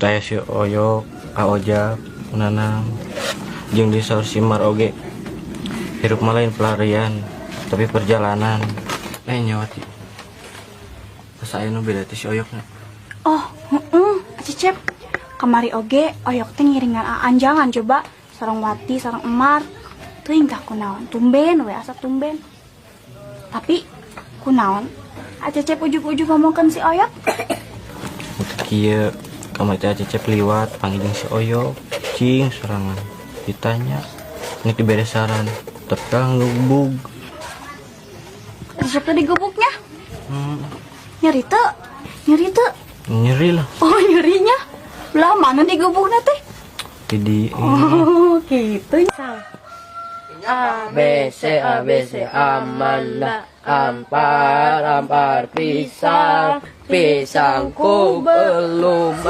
Taya si Oyok, A Ojak, Nanang, jeung di saur si Mar oge. Hirup mah lain pelarian, tapi perjalanan. Eh, nyawati. Asa aya nu beda teh si Oyokna. Oh, heeh, Cecep. Kamari oge Oyok teh ngiringan aanjangan coba sareng Wati, sareng Emar. Teuing tah kunaon, tumben we asa tumben. Tapi kunaon? Cecep ujug-ujug ngomongkeun si Oyok. Untuk kieu kamari teh Cecep liwat panggil si Oyok, cing sorangan. Ditanya, nek dibere saran, tapi kalah ngebug. Cecep teh digebuknya. Nyeri teu? Nyeri teu? Nyeri lah. Oh, nyerinya. Belah mana digebukna teh? Jadi Oh, gitu. A B C A B C Amanda, ampar ampar pisang, pisangku belum.